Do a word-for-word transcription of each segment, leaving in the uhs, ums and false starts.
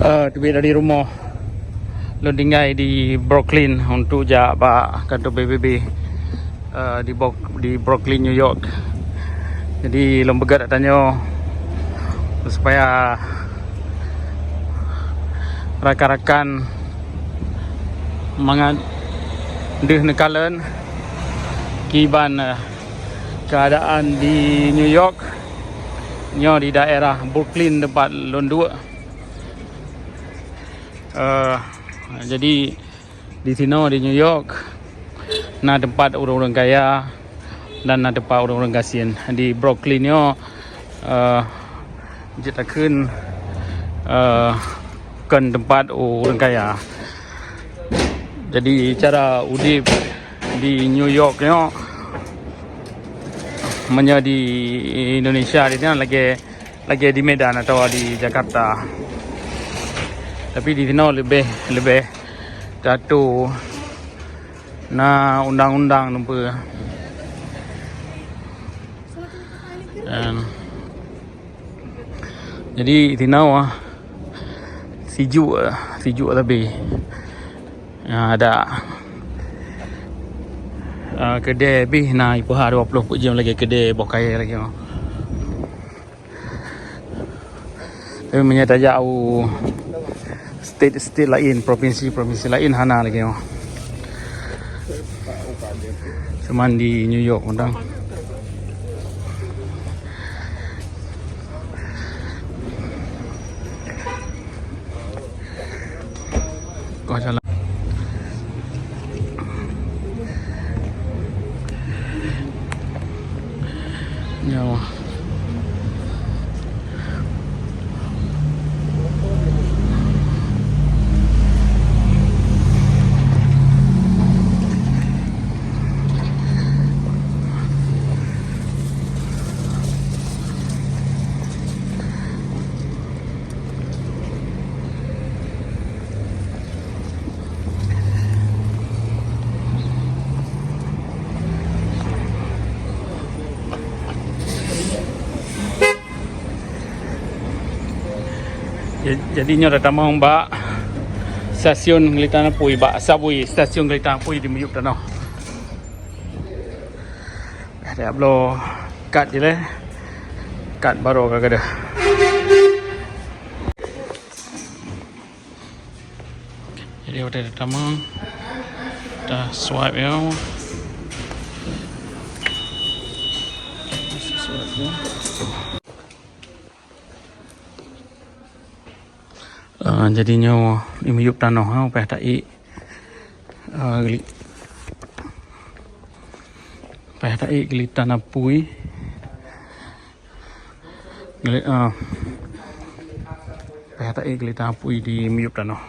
Eh, teubiet dari rumoh. Lôn tinggai di Brooklyn untuk jak bak kantor P B B, eh, di Bok-, di Brooklyn, New York. Jadi, lôn peugah tanyoe supaya rakan-rakan mangat deuh neukalon kiban, eh, keadaan di New York nyoe di daerah Brooklyn tempat lôn duek. Eh, jadi di sinoe di New York na tempat ureuëng-ureuëng kaya dan na tempat ureuëng-ureuëng gasien. Di Brooklyn nyoe, eh, jeuet takheun, eh, kon tempat ureuëng kaya. Jadi cara udeb di New York nyoe, meunyoe di Indonesia di nyan lagée lagée di Medan atawa di Jakarta. Tapi di sinoe leubeh, leubeh teuatur, na undang-undang nyan peuet. Dan jadi di sinoe, ah, sijuek, sijuek sabe. Ya, ada, ah, keudè bih na ipeuhah dua ploh peuet jeuem lagée keudè boh kayée lagée nyoe. Tapi meunyoe tajak u state-state laén, provinsi-provinsi laén hana lagée nyoe. Cuman di New York mantong. Kau jalan. Nyawa. Ja-, jadi nyoe tatamong bak stasiun keulita apui, bak subway, stasiun keulita apui di miyueb tanoh. Dah bloe kad jih lé. Kad baroe ka gadôh. Jadi watée tatamong, ta swipe nyoe. Swipe nyoe. Ah, jadi nyoe di miyueb tanoh, ha, paih taék. Ah, geli-, paih taék keulita apui. Geli-, ah, paih taék keulita apui di miyueb tanoh.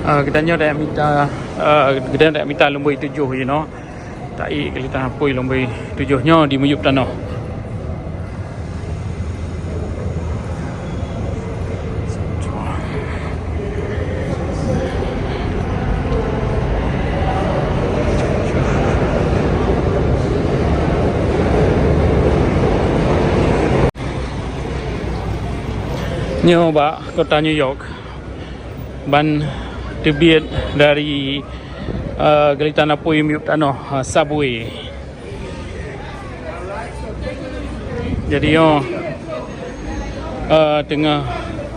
Ah, geutanyoe dak mita, ah, geutanyoe dak mita lumbôi tujoh, you know. Taék keulita apui lumbôi tujoh nyoe di miyueb tanoh. Nyoe bak kota New York ban teubiet dari, eh, keulita apui miyueb tanoh, eh, subway. Jadi nyoe, eh, teungoh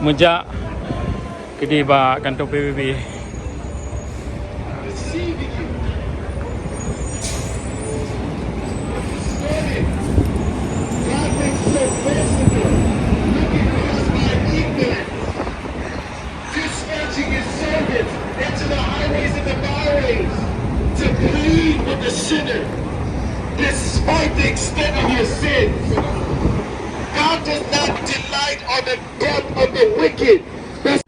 meujak Keudéh bak kantô P B B. Dispatching his servants into the highways and the byways to plead with the sinner, despite the extent of your sins. God does not delight on the death of the wicked. That's,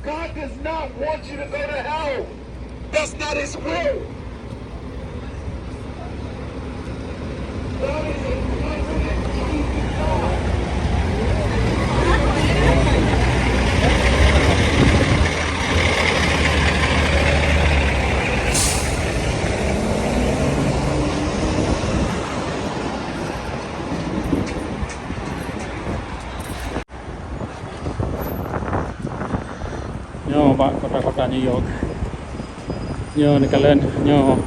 God does not want you to go to hell. That's not his will. Nyoe bak kota-kota New York. Nyoe neukalon, nyoe.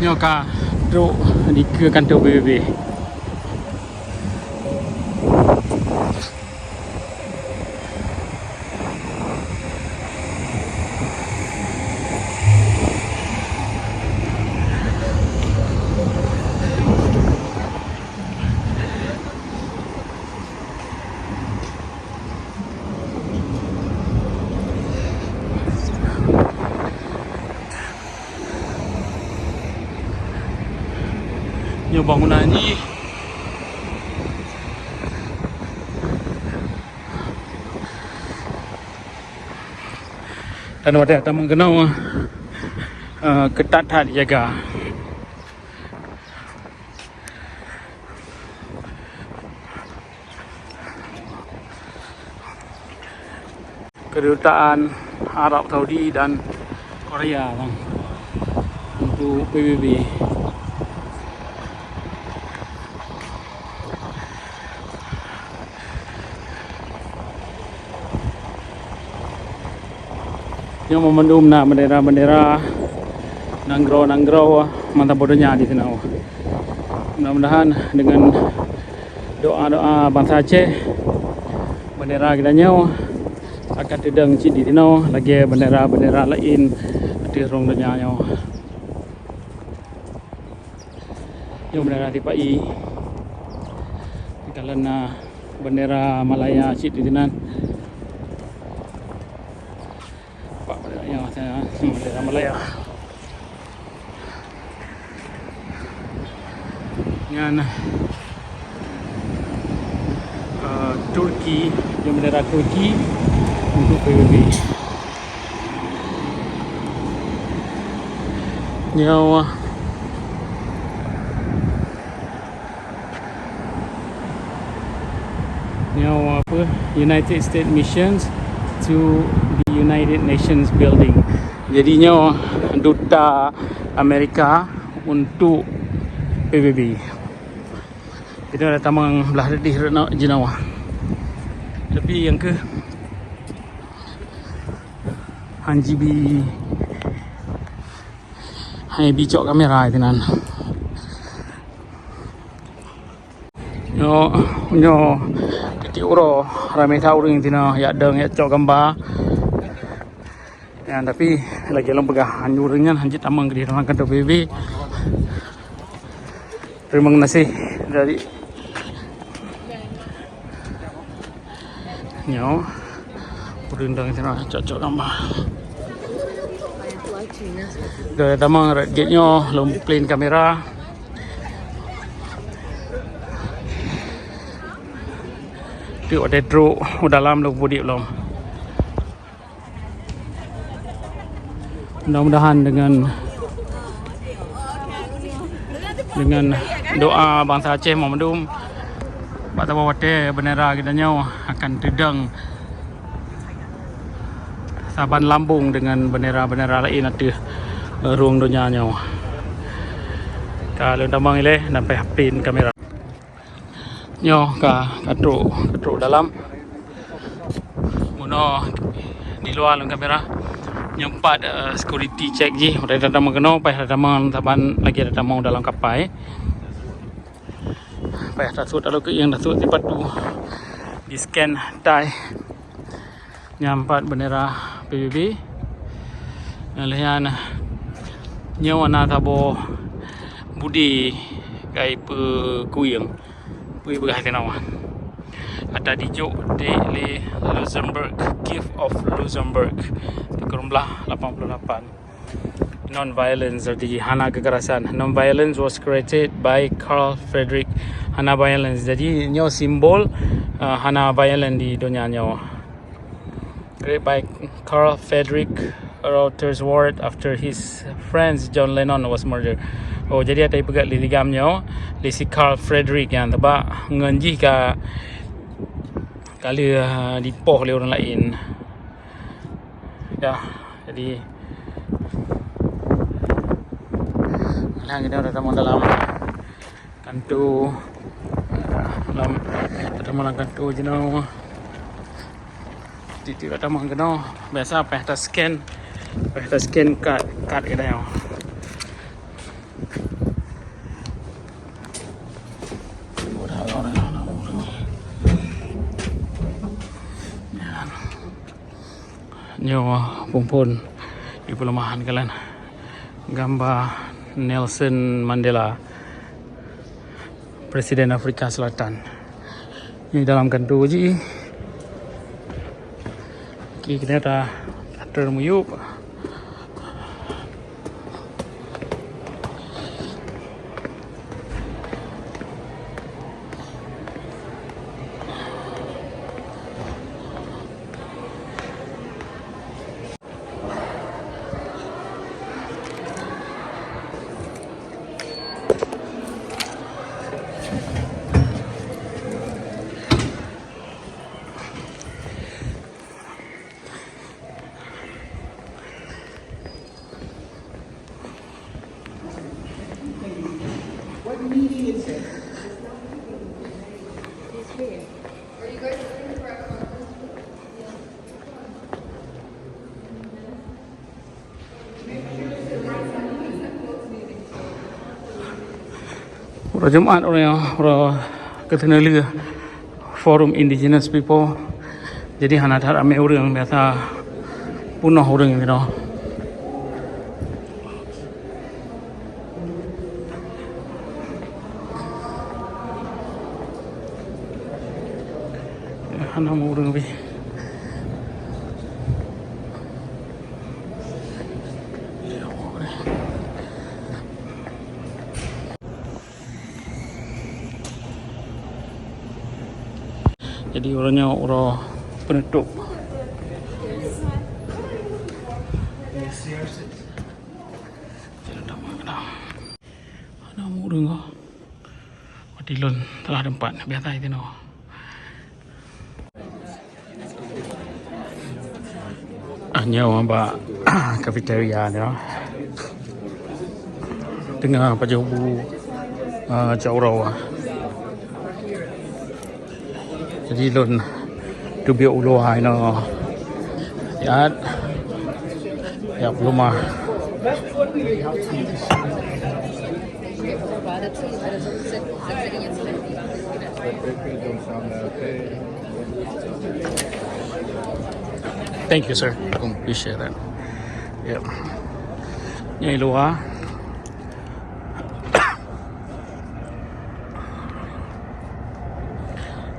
Nyoe ka trok dikeue kantô B B B. Nyoe bangunan jih. Dan watèe tamong keunoe, eh, keutat that jaga. Kedutaan Arab Saudi dan Korea, bang, untuk P B B. Nyoe meumandum na bendera-bendera nanggroe-nanggroe mantong boh donya di sinoe. Mudah-mudahan dengan doa-doa bansa Aceh, bendera geutanyoe akan teudong cit di sinoe lagèe bendera-bendera laén ateueh rhueng donya nyoe. Nyoe bendera T P I. Kalon na bendera Malaya cit di sinan. Nampak bendera, ya, bendera Malaya. Nyan, eh, Turki, nyan bendera Turki untuk P B B. Nyoe, nyoe apa? United States Missions to the United Nations Building. Jadi nyoe duta Amerika untuk P B B. Jadi ada tamong blah leudeh rot jinoe. Tapi nyang keuh han jibi, han jibi cok kamera sinan. Nyoe, nyoe tiep-tiep uroe ramè that ureueng sinan jak dong, jak cok gamba. Ya, tapi lagèe lôn peugah, ureueng nyan han jeuet tamong keudéh lam kantô P B B. Terima kasih dari nyoe. Ureueng dong sinan cok-cok gamba. Dari tamong red gate nyoe, lôn plan kamera. Tiep watèe trok u dalam lôn peudiek lom. Mudah-mudahan dengan, dengan doa bansa Aceh mandum, Bak saboh watèe, beundera geutanyoe akan teudong saban lambong deungon beundera-beundera laén ateueh, eh, rueng donya nyoe. Ka lôn tamong ilèe dan payah pin kamera. Nyoe ka, ka trôk, ka trôk dalam. Bunoe di luwa lôn kamera. Nyoe pat, eh, security check jih. Watèe tatamong keunoe, payah tatamong saban lagèe tatamong dalam kapai. Payah tasut, lalu keuieng tasut sipatu. Di-scan tai. Nyan pat beundera P B B. Lheuh nyan, nyoe na saboh budi kai peukuieng. Peue peugah teunoe. Ata dijok dek lé Luxembourg, Gift of Luxembourg, sikureueng blah lapan puluh lapan. Non-violence, jadi hana kekerasan. Non-violence was created by Karl Friedrich. Hana violence. Jadi nyoe simbol, uh, hana violence di donya nyoe. Created by Karl Friedrich Reuterswärd after his friend John Lennon was murdered. Oh, jadi ata ipeugah lé ligam nyoe, lé si Karl Friedrich nyan, sabab ngon jih ka, ka lheueh, uh, dipoh lé ureueng laén. Ya, jadi, nyan kita udah tamong dalam kanto, dalam, tamong dalam kanto jinoe. Tiep-tiep tamong keunoe, biasa payah ta-scan, payah ta-scan kad, kad geutanyoe. Nyoe phon-phon di peuleumahan kalon gamba Nelson Mandela, Presiden Afrika Selatan. Nyoe dalam kanto jih. Oke, kita dah, dah termuyup. Uroe Jumat, uroe, uroe keuteuneulheueh Forum Indigenous People. Jadi hana that ramé ureueng, biasa peunoh ureueng keudroe. Hana ureueng pih. Jadi uroe nyoe uroe peunutôp. Hana ureueng kah? Watèe lôn salah teumpat, biasa itu noh. Ah, nyoe bak cafeteria nyoe. Teungoh pajoh bu, ah, cot uroe. Jadi lôn teubiet u luwa inoe. Siat. Ya, peulumah. Thank you, sir. Appreciate that. Yep. Nyoe luwa.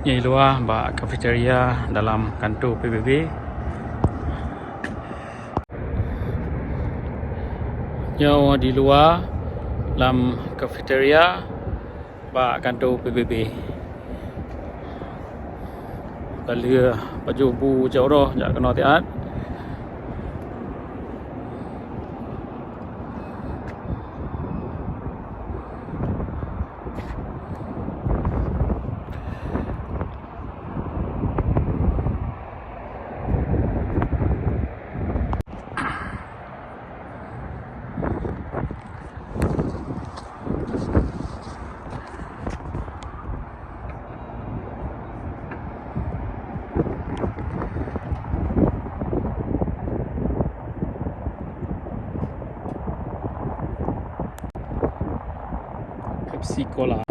Nyoe luwa bak cafeteria dalam kantor P B B. Nyoe di luwa lam cafeteria bak kantor P B B. Ka lheueh pajoh bu cot uroe jak keunoe siat. sikola.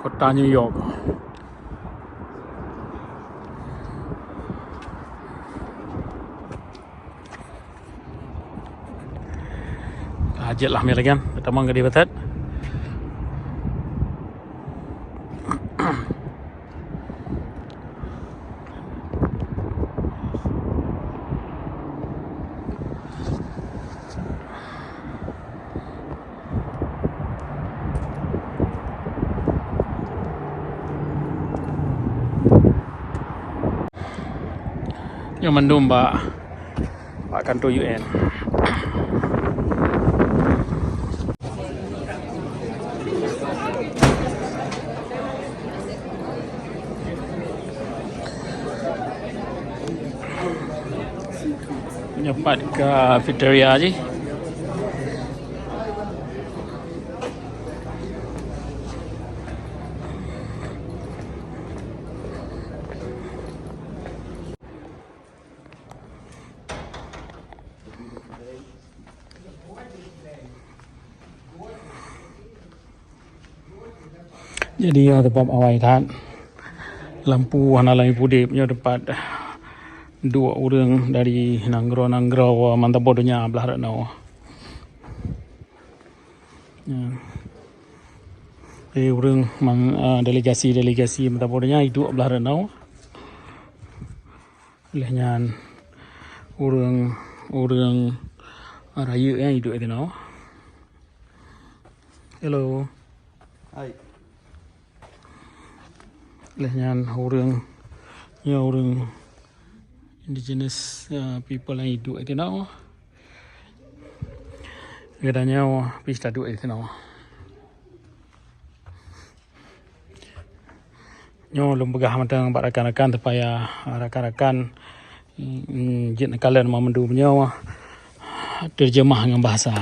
Kota New York. Ah, jeuet lah, meulanjut. Tamong ka di Batat. Nyoe mandum bak, bak kantô U N. Nyoe pat cafeteria jih. Jadi, ya, teumpat awai that. Lampu hana lagi pudip, nyoe teumpat duek ureuëng dari nanggroe-nanggroe mantong donya blah rot nyoe. Ya. Eh, ureuëng man-, eh, delegasi-delegasi mantong donya iduek blah rot nyoe. Lheueh nyan ureuëng, ureuëng rayeuk nyan iduek di sinoe. Hello. Hai. Lheueh nyan ureuëng, ya, ureuëng indigenous, ya, people nyang iduek di sinoe. Geutanyoe pih taduek di sinoe. Nyoe lôn peugah mantong bak rakan-rakan supaya rakan-rakan, mm, jeuet neukalon mandum nyoe teureujamah ngon bahasa.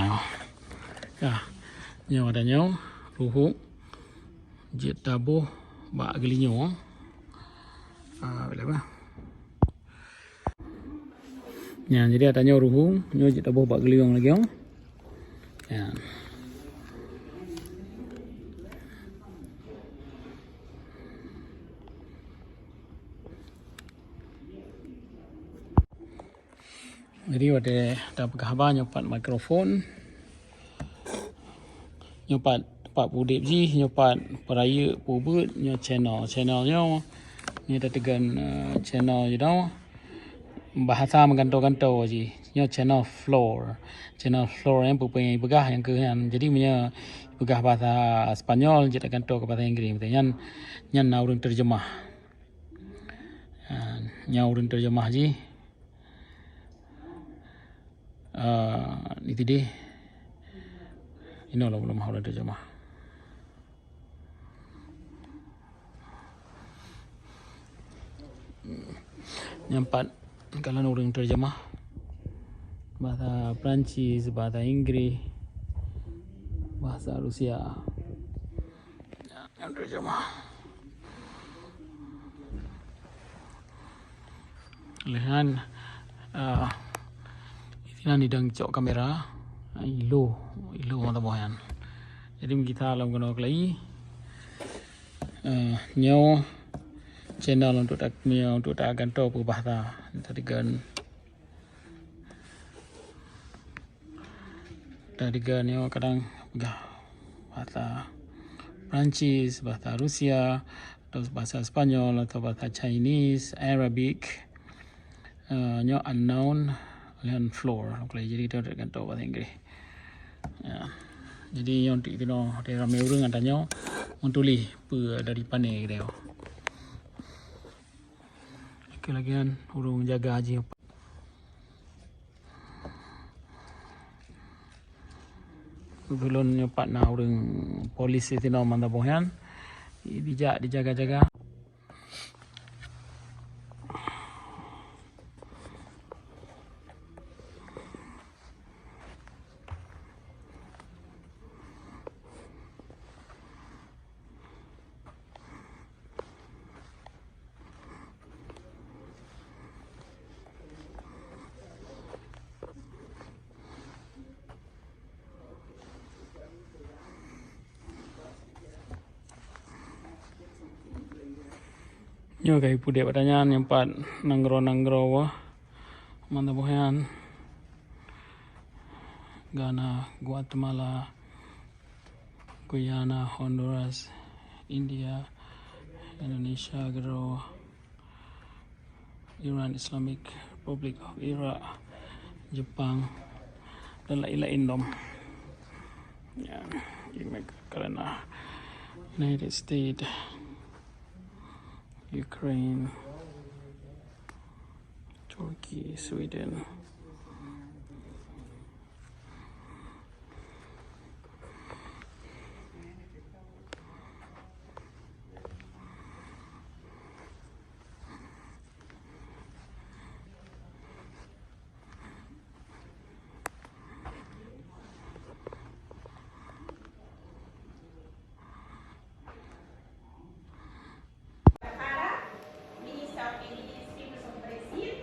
Ya, nyoe ada nyoe ruhueng jeuet taboh bak geulinyueng. Ah, boleh bah. Nyan, jadi ata nyoe ruhueng, nyoe jeuet taboh bak geulinyueng lagée nyoe. Nyan. Jadi watée tapeugah haba nyoe pat mikrofon. Nyoe pat, pat peudeb jih, nyoe pat peurayeuk, peubeuet, nyoe channel. Channel nyoe, nyoe tateugon, eh, channel jinoe. Bahasa meugantoe-gantoe jih. Nyoe channel floor. Channel floor nyan peue-peue nyang ipeugah nyang keuh nyan. Jadi meunyoe ipeugah bahasa Spanyol, jeuet tagantoe keu bahasa Inggris. Nyan, nyan na ureuëng teureujamah. Ha, nyan ureuëng teureujamah jih. Ah, itu deh. Inoe lom, lom haba teureujamah. Nyan pat kalon ureuëng teureujamah. Bahasa Perancis, bahasa Inggris, bahasa Rusia. Nyan teureujamah. Lheueh nyan, ah, di sinan idong cok kamera, ilo, ilo mata boh nyan. Jadi meugisa lom keunoe keulayi, ah, nyoe channel untuk tak, nyoe untuk tagantoe peubahasa. Tadi kan Tadi kan nyoe kadang peugah bahasa Perancis, bahasa Rusia, atau bahasa Spanyol, atau bahasa Chinese, Arabic. Eh, nyoe unknown, lawan floor. Jadi kita akan tahu bahasa Inggris. Ya. Jadi nyoe untuk itu nyoe, ramai ureuëng ada nyoe meutuléh peue dari pane gitu. Keu lagèe nyan ureueng jaga jih. Ulôn nyoe pat na ureueng polis sinoe mantong boh nyan. Dijak dijaga-jaga. Nyoe ka ipeudeh bak tanyan nyang pat nanggroe-nanggroe wah. Mantong boh nyan. Ghana, Guatemala, Guyana, Honduras, India, Indonesia, keudroe Iran, Islamic Republic of Iraq, Jepang, dan lain-lain lom. Ya, di Amerika karena United States, Ukraine, Turkey, Sweden. Minister of Indigenous Peoples of Brazil,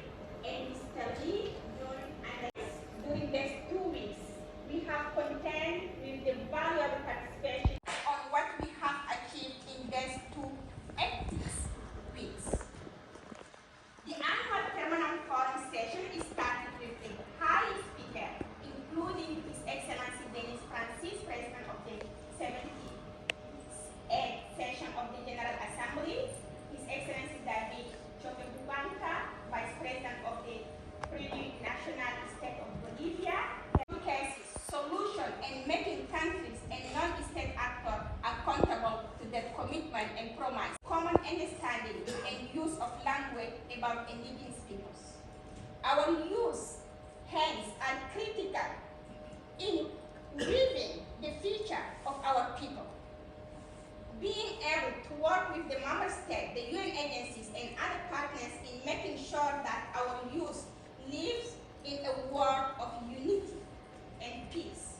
and Mister Lee John Andres. During these two weeks, we have contend with the valuable participation on what we have achieved in these two active weeks. The annual permanent forum session is started with the High Speaker, including His Excellency Dennis Francis, President of the seventieth session of the General Assembly, His Excellency David Choquehuanca, Vice President of the Free National State of Bolivia, advocacy, solution, and making countries and non-state actors accountable to their commitment and promise, common understanding and use of language about indigenous peoples. Our use hands are critical in weaving the future of our people. Being able to work with the member states, the U N agencies, and other partners in making sure that our youth lives in a world of unity and peace,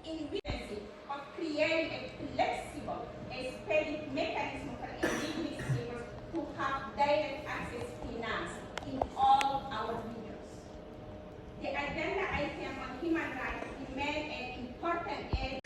in vibrancy of creating a flexible, expedient mechanism for indigenous people to have direct access finance in all our regions. The agenda item on human rights remain an important area.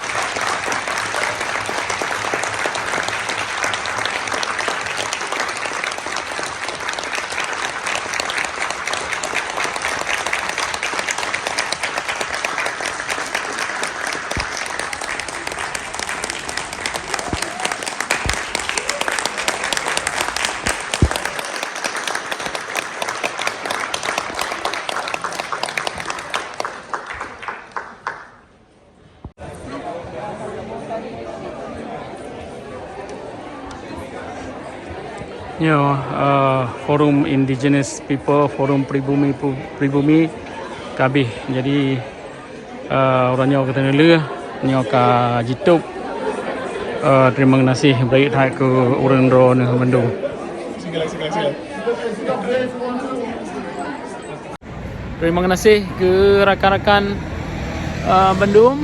Nyoe, eh, Forum Indigenous People, Forum Pribumi, Pribumi ka abéh. Jadi, eh, uroe nyoe ka teuneulheueh, nyoe ka jitôb. Eh, teurimong gaséh bri that keu ureuëng droeneueh mandum. Teurimong gaséh keu rakan-rakan, eh, bandum.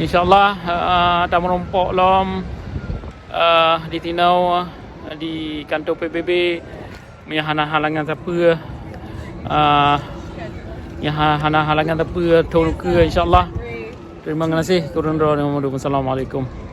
Insya Allah, eh, tameurumpok lom, eh, di tinoe, di kantor P B B. Meunyo hana halangan sapeue, eh, meunyo ha-, hana halangan sapeue, thôn ukeue, insya Allah. Teurimong gaséh keu ureuëng droeneueh mandum. Assalamualaikum.